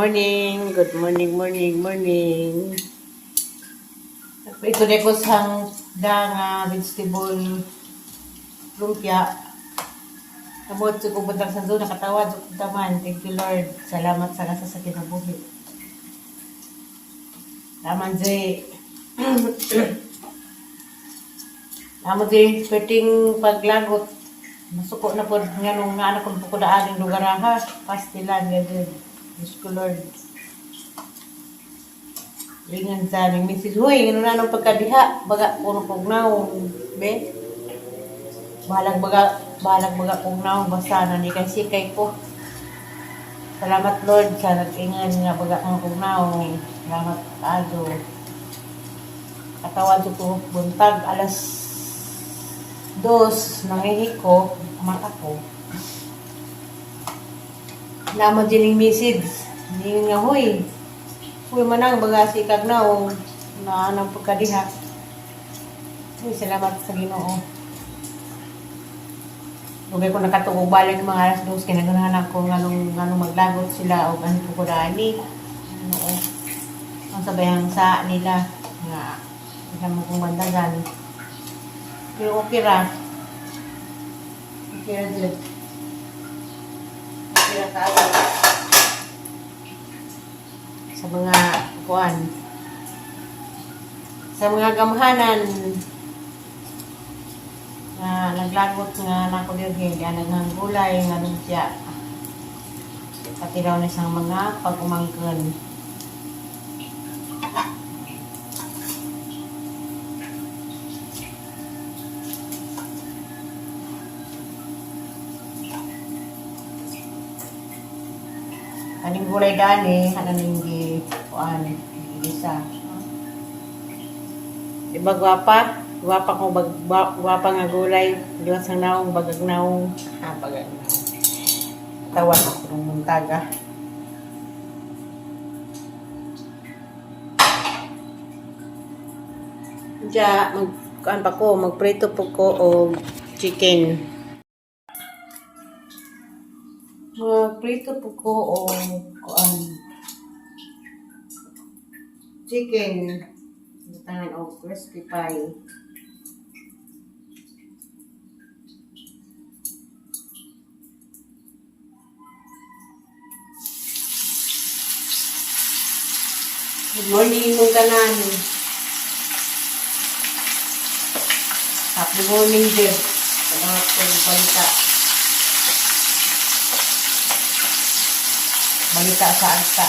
Morning, good morning, morning, morning. Ito na ko sang da nga vegetable lumpia. Kamot sa kubantang sa zona, katawad sa kuntaman. Thank you, Lord. Salamat sa kasa sa kinabuhi. Taman, Jay. Amo di perting paglagot. Masuko na po nga nung nga anak kong pukudaan ng lugar ha. Pastilan nga din. Diyos ko, Lord. Lingan sa ning Mrs. Huy, ngano na nung pagkadiha, baga kuno kog naong, be. Bahalag baga kog naong basta na ni kay sikay ko. Salamat, Lord, sa nag-ingan nga baga kuno kog naong. Salamat kaayo. Katawan ko buntag 2:00 nangihi ko, mata ko. Namo din yung message. Hindi nga, "Huy. Huy manang baga sikag na o na anang pagkadiha." Huy, salamat sa Ginoo. Lugay ko nakatugog balik mga 2:00 kinaganahan ako nganong maglagot sila o ganito ko dani. Ano ang sabayang sa nila nga isa mo kong bandagan. Pero okay ra. Okay ra jud. Okay ra kaayo. Sa mga kuan. Sa mga gamhanan nga naglagot nga nako diri nga naghang gulay nga lumpia. Pati raw na isang mga pag-umangkon. Aning gulay dani, hanan gi kuan, gisa. Di ba gwapa? Gwapa ko bag gwapa nga gulay. Liwat sang naong bagag naong. Ah, bagag naong. Tawan ako ng muntaga. Diya, mag kuan pa ko, magprito po ko og chicken. Magprito po ko og kuan chicken. Butangan og crispy pie. Good morning mong tanan. Happy morning, Jeff. Salamat po balita. Balita sa agta.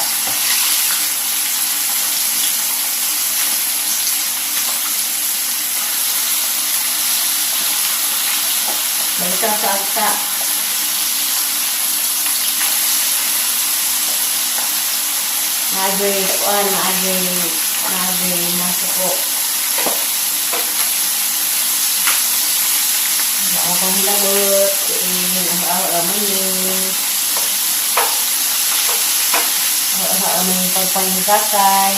Balita sa agta. Naagay, kuan, naagay, naagay, masuko. Wala akong hilabot, ang raman ni. Ang may pagpangkakay.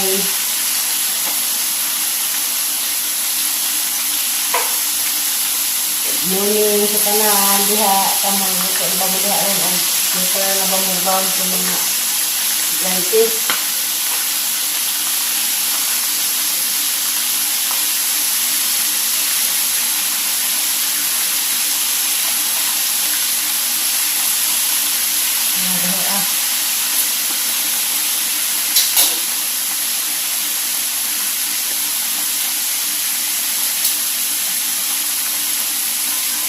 Morning sa tanan, diha, tamang luto, ba mo diha rin, ang luto na ba mo ba sa mga lantis. Ah.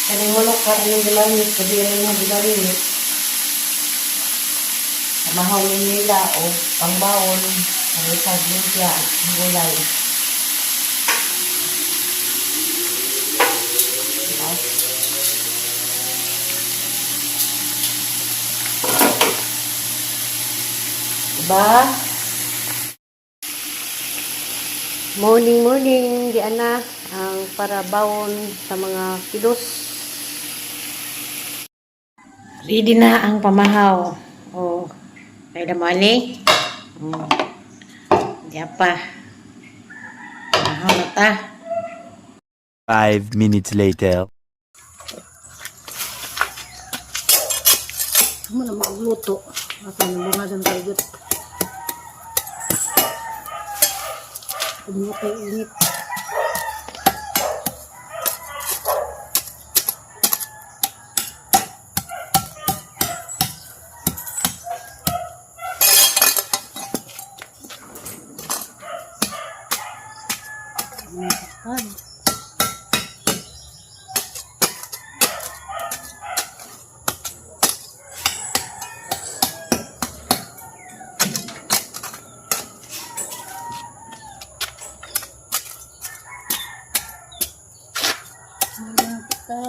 Kaning manok karon gilamit, kadiri nga gilamit. Samahan ni nila o pangbaon, sa lumpia, ang gulay. Diba? Diba? Morning, morning, di ana ang para bawon sa mga kilos. Ready na ang pamahaw. Oh, kay damani. Di pa. Pamahaw na ta. 5 minutes later. Amo na magluto. Ako nang bunga tayo. Init kay init. Pan. Kita.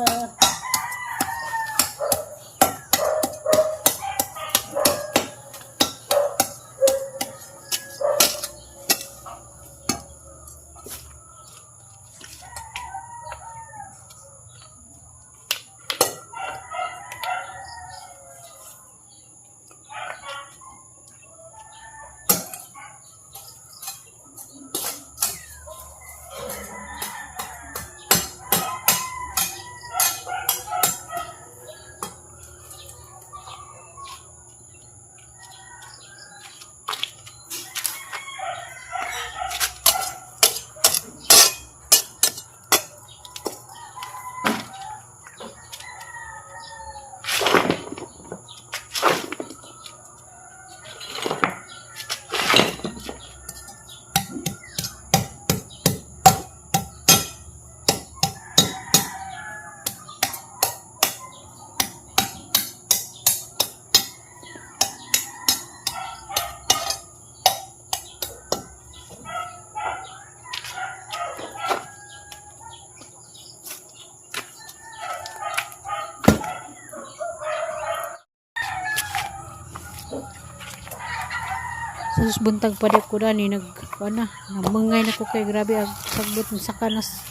Sa sus buntag pa ko dani nag ana, namangay na ko kay grabe ang sagbot ng sakanas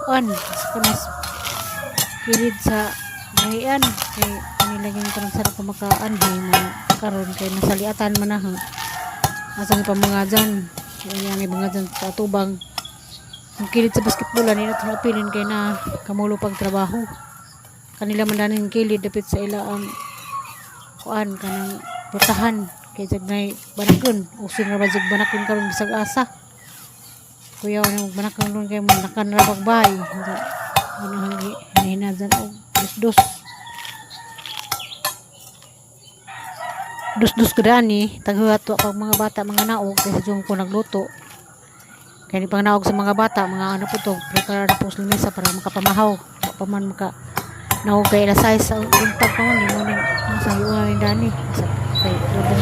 an sakanas kilid sa bahian kay kanila yung kanang sarap kumakaan hay mga karon kay nasaliatan man na ha. Asa pa mga dyan, kaya may mga dyan sa atubang ang kilid sa basketball ani na apilin kay na kamulo pag trabaho kanila man daning kilid dapit sa ila ang kuan kanang putahan kay jag nay banakon uso na ba jag banakon karon bisag asa kuya na og banakon ron kay mo nakan ra bagbay ano hangi hinadan og dos dos dos ko dani taghuhat wa pag mga bata mga naog kay sa ko nagluto kay ni pang naog sa mga bata mga ano po to prepare na po sa mesa para makapamahaw wa pa man maka naog kay alas 6 sa buntag pa man mo ning sa ni dani sa kay labong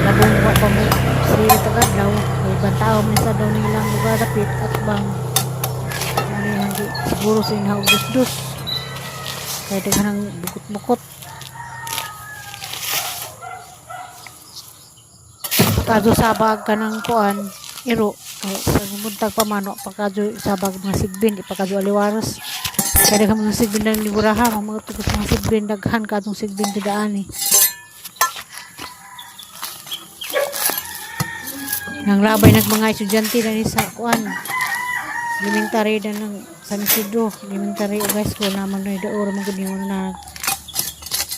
labong wa pa mo si tagadlaw kay bantao man sa daw nilang lugar dapit at bang ano yung siguro sa inhaog dus kay daghan ang bukot-bukot. Pagkadyo sabag kanang kuan iro kay sa buntag pa man wa pagkadyo sabag mga sigbin ipakadyo aliwaros kay daghan mga sigbin ng liburaha mga tugos mga sigbin daghan kadtong sigbin didaan eh. Nang labay nag mga estudyante na ni sa kuan elementary na ng San Isidro elementary ug high school naman na doon man gud ni na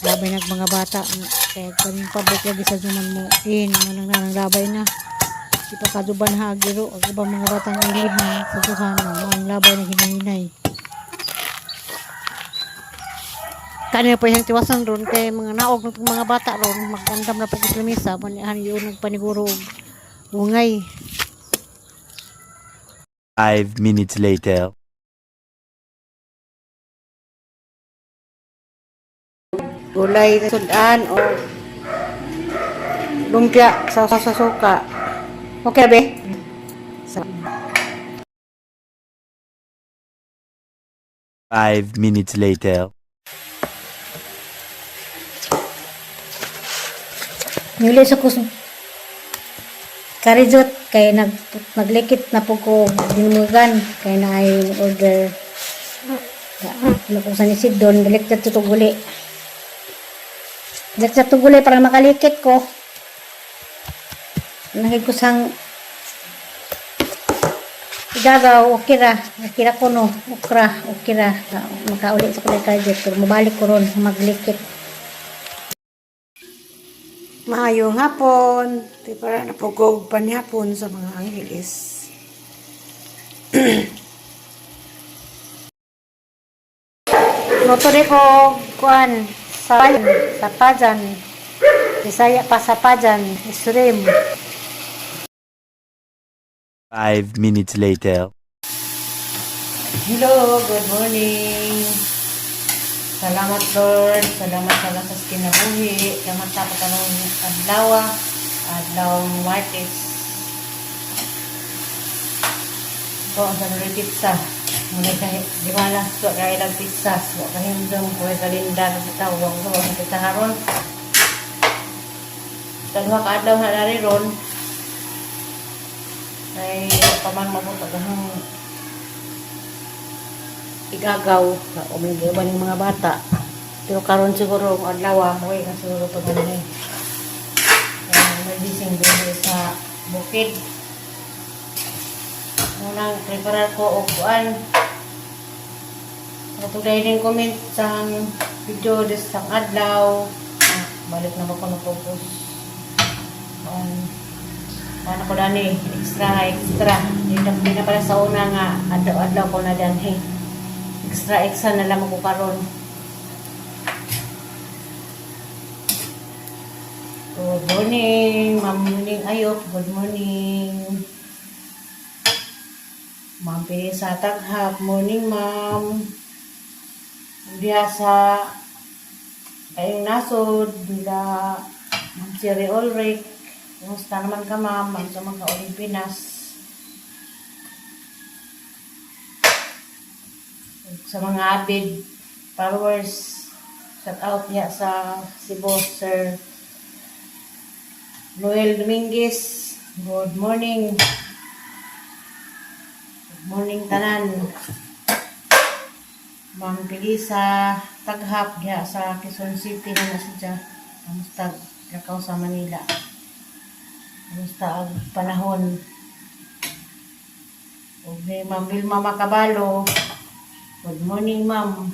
labay nag mga bata kaya kaming public lagi sa juman mo in manang nang labay na ipakaduban ha agiro ang ubang mga batang ilid na sa duhan ang labay na hinahinay kanina pa siyang tiwasan ron kay mga naog ng mga bata ron magandam na po sa lamesa manihan yun nagpaniguro og ungay. 5 minutes later. Gulay sudan o lumpia sa suka. Okay be? Sa 5 minutes later. Nili sa kus karijot kay naglikit na po ko dinumugan kay na ay order ano kung sa nisid doon dalik sa tutuguli dalik sa tutuguli para makalikit ko nakikusang igagaw okay ra okay ra ko no okra okay ra makauli sa kulay karijot pero mabalik ko ron maglikit. Maayong hapon. Di para napugog panihapon sa mga angheles. Luto di ko kuan sa pajan. Bisaya pa sa pajan, shrimp. 5 minutes later. Hello, good morning. Salamat, Lord. Salamat sa lasas kinabuhi. Salamat sa patanong adlaw. Adlaw Martes. Ito ang sa pizza. Muna ka, di ba na? So, kaya lang pizza. So, kahimdom ko ay kalendar sa tawag ko. Ang pizza haron. Dalawa ka adlaw na nari ron. Ay, paman mabuto ang igagaw na umigay ng mga bata. Pero karon siguro ang adlaw, okay ka siguro pag ano eh. Nagising din sa bukid. Unang preparar ko og kuan. Katugay din comment sa video des sang adlaw. Ah, balik na ba ko na focus. Paano ko dani? Extra, extra. Di na pala sa una nga adlaw-adlaw ko na danhi. Extra, extra na lang ko karon. Good morning, Ma'am Muning Ayop. Good morning. Ma'am Teresa Taghap. Morning, Ma'am. Diya sa kayong nasod, nila Ma'am Siri Ulrich. Kumusta naman ka, Ma'am? Ma'am sa mga Pinas. Sa mga avid followers, shout out niya sa Cebu, Sir Noel Dominguez. Good morning. Good morning, tanan. Ma'am Pilisa Taghap diha sa Quezon City na nasa siya. Kamusta lakaw sa Manila? Kamusta ang panahon? Ug ni Ma'am Vilma Macabalo. Good morning, Ma'am.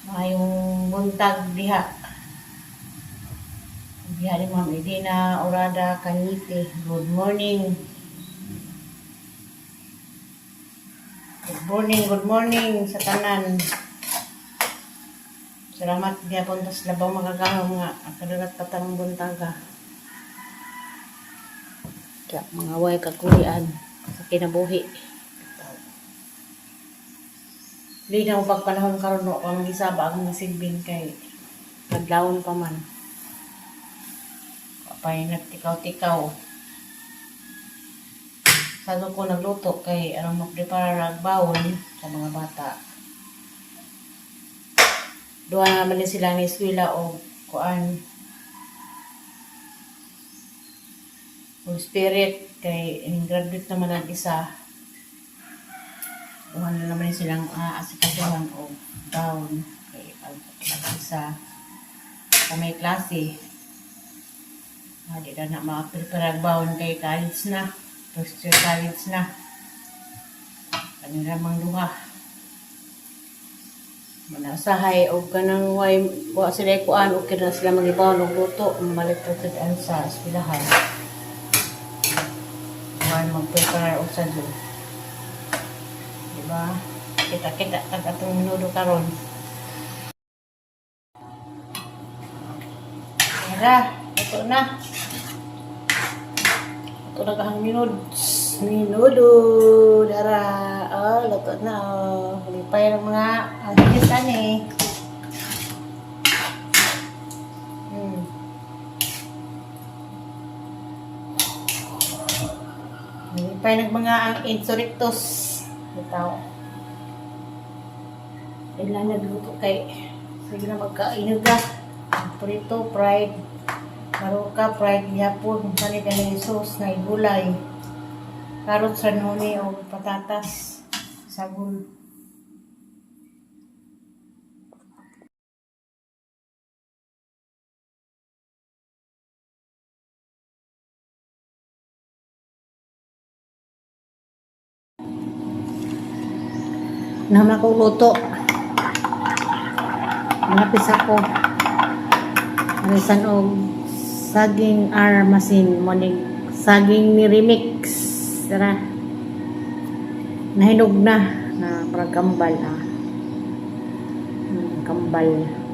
Maayong buntag diha. Diha ni Ma'am Edina Orada Cañete. Good morning. Good morning, good morning sa tanan. Salamat gyapon tas labaw makagahom nga kadulat patang buntaga. Kaya mga way kakulian sa kinabuhi. Linaw pag panahon karon no ang gisaba ang mga silbing kay kadlawon pa man. Kapay nagtikaw-tikaw. Sado ko nagluto kay anong magprepare og bawon sa mga bata. Duha naman din sila ni eskwela og kuan og spirit kay ining graduate naman ang isa. Duha na naman din silang asikasuhan og bawon kay ang isa sa may klase. Di na na ma-prepare og bawon kay college na. First year college na. Kanila mang duha. Manasahay og kanang way wa sila kuan, okay na sila magibawon og luto, malit ra sad sa eskwelahan. Kuan magprepare og sa do. Diba? Kita-kita tag atong minudo karon. Tara, ito na. Ito na kahang minuds. Minudo, dara. Oh, luto na. Oh. Lipay ng mga ang higit ani. Lipay ng mga ang insurrectos. Bitaw. Ilan nagluto kay sige na magkainog ka. Prito, fried, maruka, fried yapon, sanit na sauce na gulay. Karot sa nuni o patatas, sagol. Naman ako luto. Malapis ako. Arisan og saging armasin. Morning saging ni remix. Tara. Nahinog na na parang kambal ah. Kambal.